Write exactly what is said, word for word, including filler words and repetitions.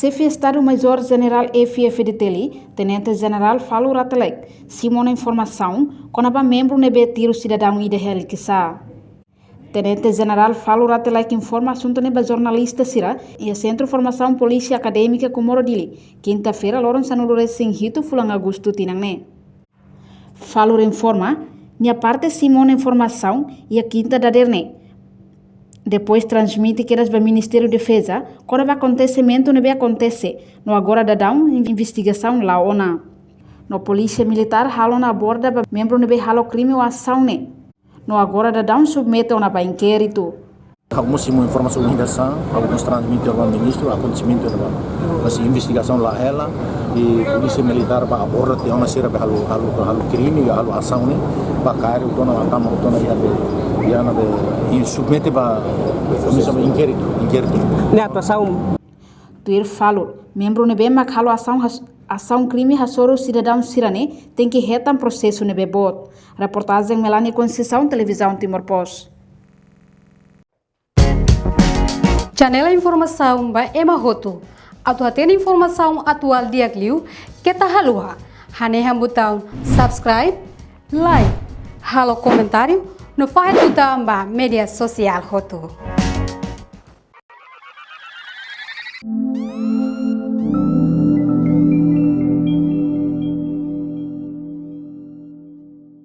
Xefe Estadu Maiór Jenerál F-FDTL, Tenente Jenerál Falur Rate Laek, simu ona informasaun kona-ba membru ne'ebé tiru sidadaun ida hela kisá. Tenente Jenerál Falur Rate Laek informa asuntu ne'e ba jornalista sira iha Sentru Formasaun Polísia Akadémika Comoro Dili, kinta-feira, loron sanulu-resin-hitu fulan Agostu tinan ne'e. Falur informa, nia parte simu ona informasaun iha kinta dadeer ne'e. Depois transmite kedas ba Ministériu Defeza kona-ba akontesimentu ne'ebé akontese, no agora daudaun investigasaun la'o ona. No Polísia Militár halo ona aborda ba membru ne'ebé halo krime ou asaun ne'e. No agora daudaun submete ona ba inkéritu. Ha'u mós simu informasaun ida hanesan, ha'u mós transmite ba ministru, akontesimentu ne'ebá. Mas investigasaun la'o hela, i Polísia Militár bá aborda tiha ona sira be halo, halo, halo krime, halo asaun ne'e, bá kaer tiha ona, tama tiha ona iha be, iha ne'ebé, i submete ba, komisa ba inkéritu, inkéritu. Ne'e atuasaun. Tuir Falur, membru ne'ebé mak halo asaun has-, asaun krime hasoru sidadaun sira-ne'e, tenke hetan prosesu ne'ebé boot. Reportajen Melania Conceição, Televizaun Timor Post. Channel informasaun ba ema hotu. Atu hatene informasaun atuál di'ak liu, keta haluha hanehan butaun subscribe, like, halo komentáriu, no fahe tutan ba média sosiál hotu.